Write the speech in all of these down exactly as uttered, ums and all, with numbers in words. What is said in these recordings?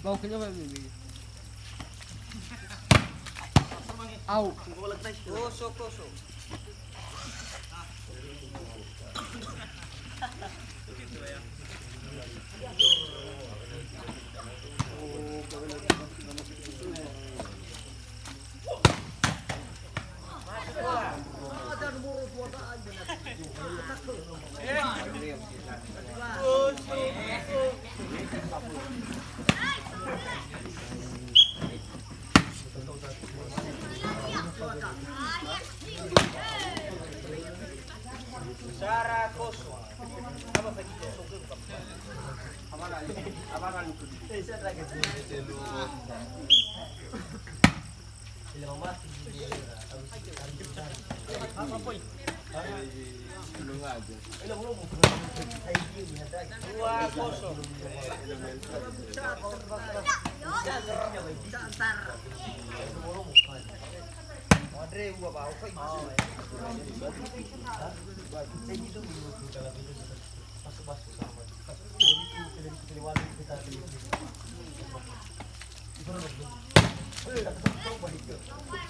Mau kenyang, Bang. Au. Kosong, kosong. Sara kosong. Apa lagi kosong ke bukan? Apa lagi? Apa lagi? Dua kosong.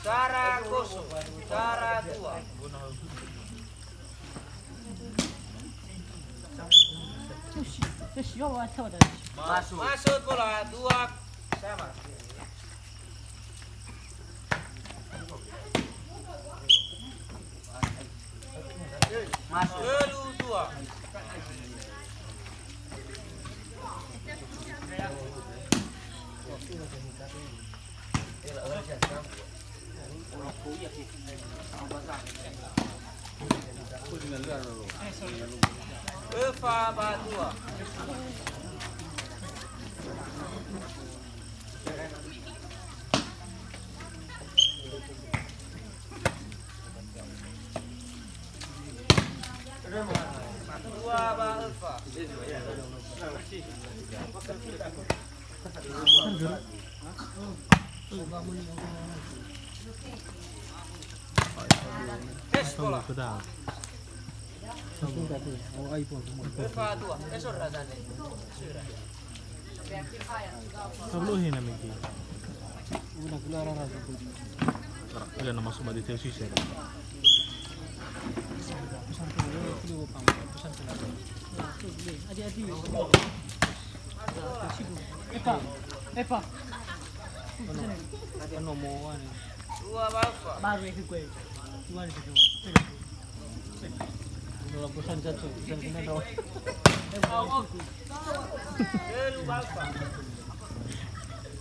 Sara kosong, sara dua. Masuk. Masuk bola, dua sama. Masuk. Telu dua. Öfa ba dua. Dua ba öfa. Tes bola. Öfa dua. Tes ora dane. Sura. Tablohi na mege. Udah keluar arah situ. Ada nama semua detail sih saya. Epa, Epa. Ano mo, ano? Dua bafa. Baru itu gue. Dua itu gue. Telu bafa.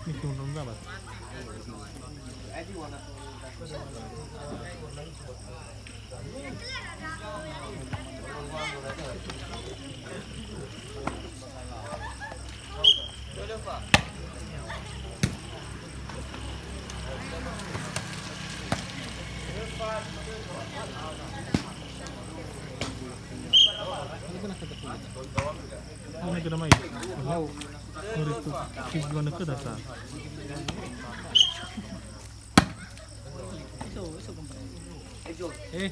Ini turun berapa? Ini kena main. Mau. Hari itu, si gimana ke dasar? Eh.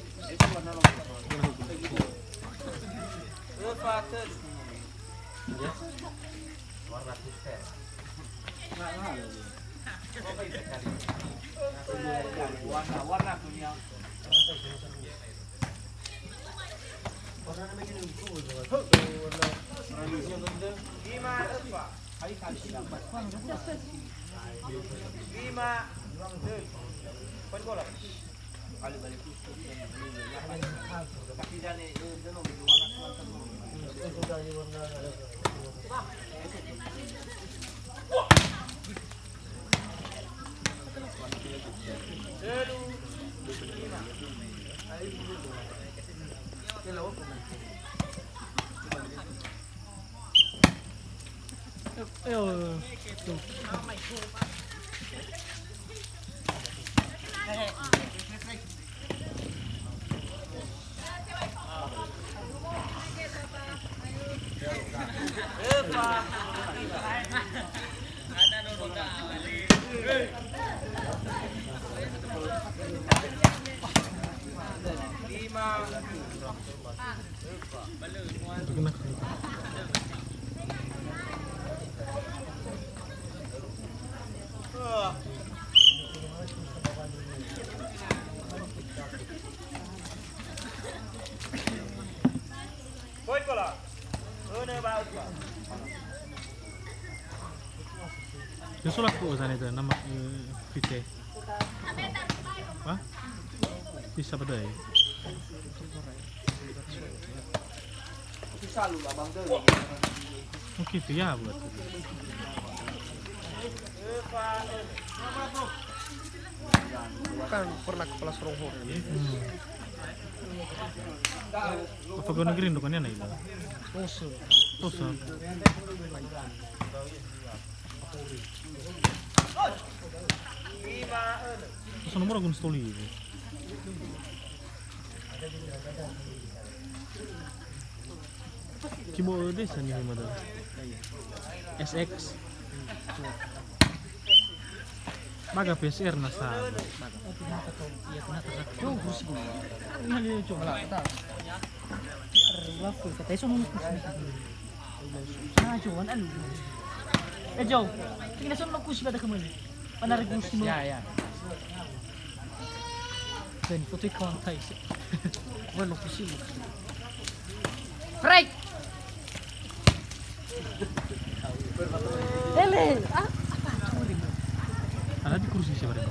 Warna, warna kuning. Lima, empat. Lima, tujuh. Poin bola. Yo sola ko zane da nama, eh, fite. Hah? Bisa badai. Oke, itu ya buat. Kan pernah kepala Stronghold. Hmm. Apa gua negeri ndukannya na ila? Tosa. Tosa. Tosa nomor akun stoli itu. Kibo desa ni mada. S X. Baga P S R nasa. Ah, Jo, kan alu. Eh, Jo, tinggal sun lo kusi pada kemana? Mana regusi mo? Ya, ya. Dan foto ikon tai sih. Wah, lo kusi mo. Break. Ele, ah, apa? Ada di kursi siapa itu?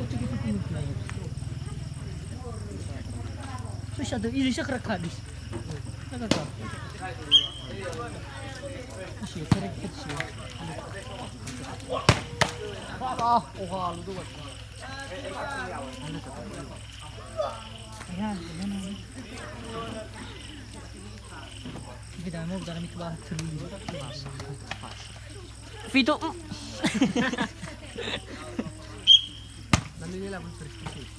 Susah tuh, ini saya kerak hadis. Kerak hadis. Masih kerak hadis. Ah, oh, halu tuh. Ayan, ayan, ayan. Kita mau jalan itu bang terus. Fitu. Lalu dia lah berterus.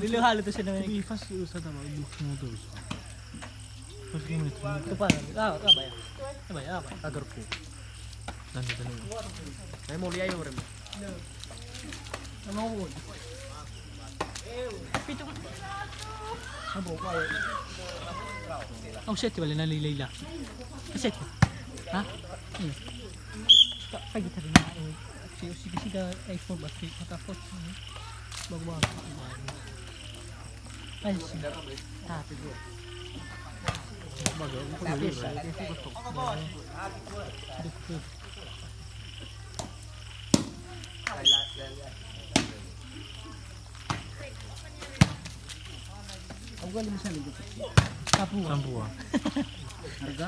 Lilo hal itu senang. Tapi pas usaha tak mau buku motor. Terus gimana? Itu pas. Ah, ah, bayar. Ah, bayar apa? Agarku. Nanti tadi. Saya mau lihat ya, orang. Pitu. Au sete bale na lei leila. Sete. Ha? Iya. Tak lagi tadi na. Si si si ga iPhone bateri mata phone. Bagus banget. Ayo sih. Tapi gue. Bagus. Tapi sih. Betul. Aku kali misalnya gitu. Sampua. Sampua. Harga?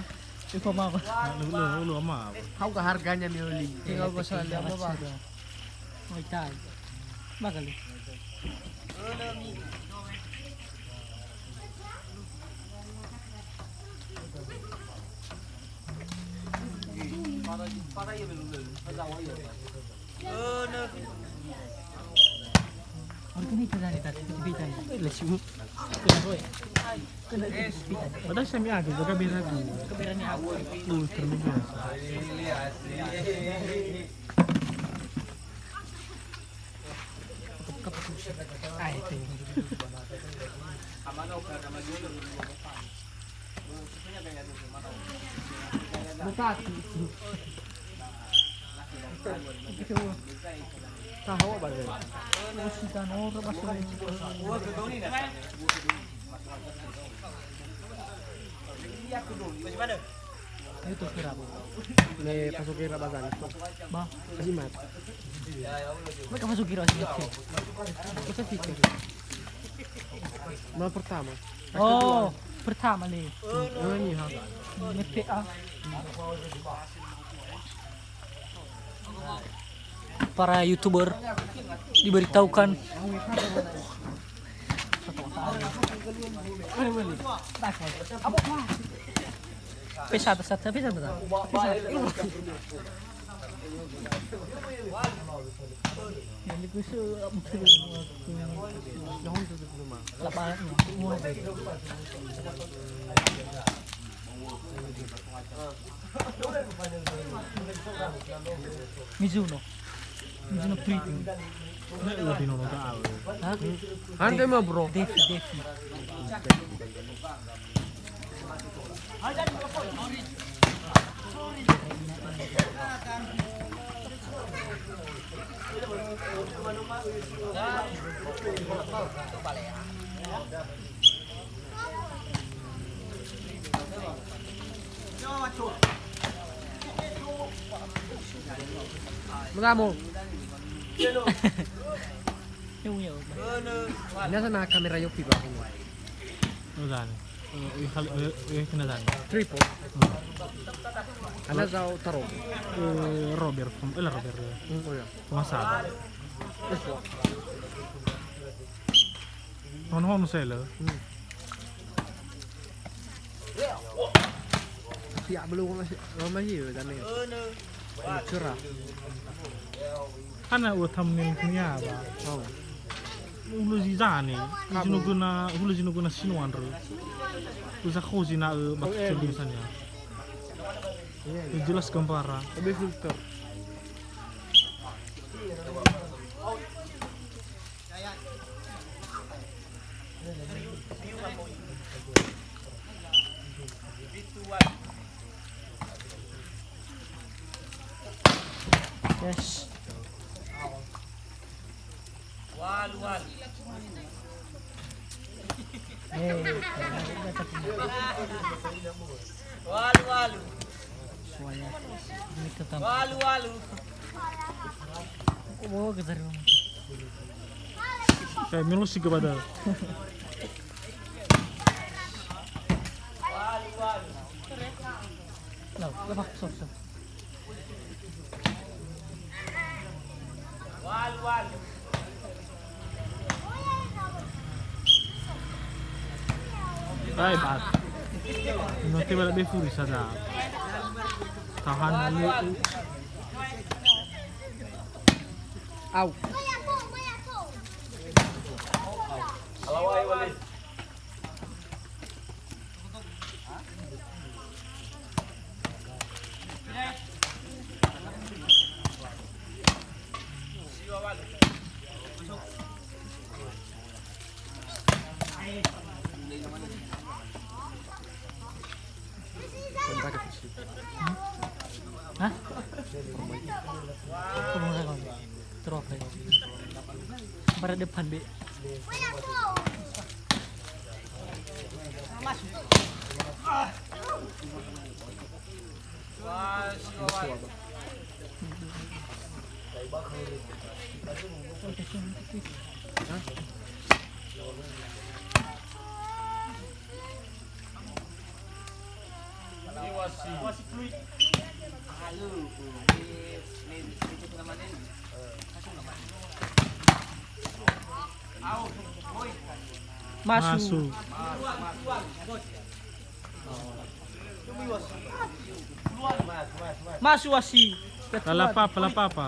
Iko mau. Lu, lu, lu mau. Aku ke harganya nih, Oli. Tinggal gua salah apa, Bang? Muay Thai. Bakal. Padahal saya mi ada juga bera dulu. Lu terlalu biasa. Tahu apa dia? Itu kira apa? Le, paso kira bazan. Ba? Azimat. Mereka paso kira azimat. Masa pikir. Malam pertama. Oh, pertama le. Oh, ini ha. M P A. Para YouTuber diberitahukan. Pesa, pesa, pesa, pesa. Mizuno. Mizuno Printing. Lebih nono tahu. Hah? Hande mah, bro. Devi, Devi. Mengamo. Ini sana kamera Yopi, Bang. Udah. Kena sana. Tripod. Ana zao taro. Eh, Robert, eh, Robert. Hmm, oh ya. Pengusaha. Hono-hono sele. Hmm. Tapi ya belum masih, masih ya, dan ini. Cerah. Hana ua thumbnail-nia ba. Oh. Hulö zi zane, hulö zi no göna, hulö zi no göna si no andrö. Uza khozi na, eh, ba tulisannya. Iya, iya. Jelas gambaran. Lebih filter. Yes. Walu, walu. Eh, walu, walu. Suaya. Ini tetap. Walu, walu. Oh, getar. Eh, melo si kepada. Walu, walu. Loh, lepas, stop, stop. Hai, Bat. Ino te bala be furi sada. Tahan dulu. Au. Hah? Terus apa ya? Pada depan, Dek. Masu. Masu. Masu wasi. Lalapapa, lalapapa.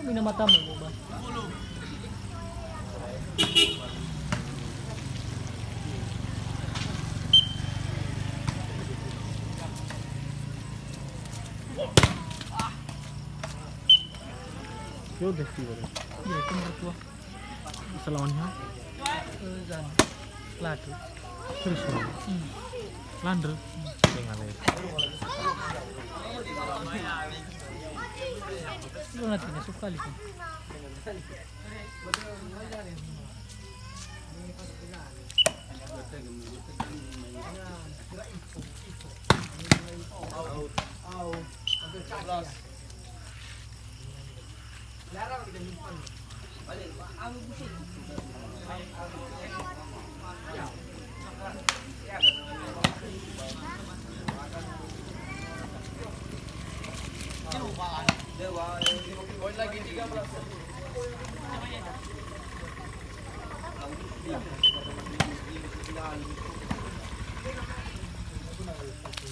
Mina matamu, Boba. Yo, Devi, Boba. Iya, itu mertua. Bisa lawan ha? Eh, jangan. Ladu. Serius, Boba? Hmm. Landre? Hmm. Dengan lagi. Lu nanti masuk kali kan?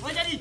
Oh, jadi.